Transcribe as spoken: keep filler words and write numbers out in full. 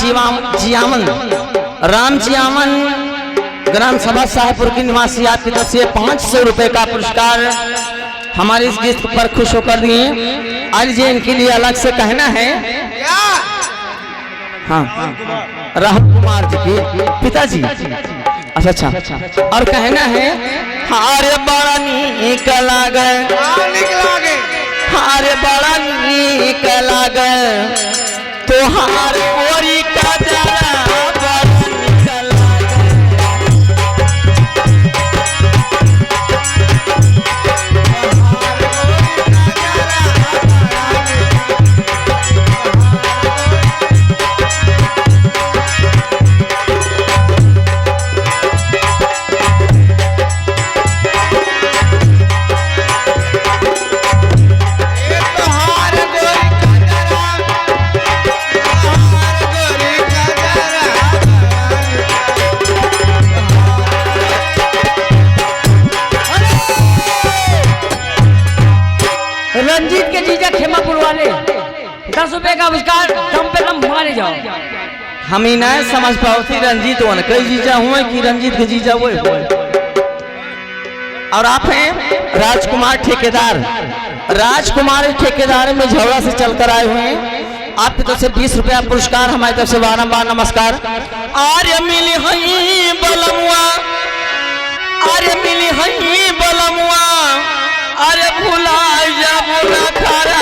जियावन, जियावन, राम जियावन, ग्राम सभा साहेबपुर की निवासी, आपकी तरफ से पाँच सौ रुपए का पुरस्कार हमारे इस गेस्ट पर खुश होकर दिए। आज ये इनके लिए अलग से कहना है। क्या? हाँ, राहुल कुमार जी के पिताजी। अच्छा, अच्छा। और कहना है, "हारे बड़ा नीक लागे।" हाँ, नीक लागे। "हारे बड़ा नीक लागे। तोहार गोरी का जरा बड़ा नीक लागे।" रंजीत के जीजा खेमापुर वाले, दस रुपए का पुरस्कार, दम पे दम मारे जाओ। हम ही ना समझ पावत ही रंजीत वन कई जीजा हुए कि रंजीत के जीजा हुए हुए। और आप हैं राजकुमार ठेकेदार, राजकुमार ठेकेदार में झौरा से चलकर आए हुए हैं। आपकी तरफ से बीस रुपया पुरस्कार हमारी तरफ से बारंबार नमस्कार। अरे मिली हई बलमुआ, अरे मिली हई बलमुआ, अरे भुला जाबो ना खरा।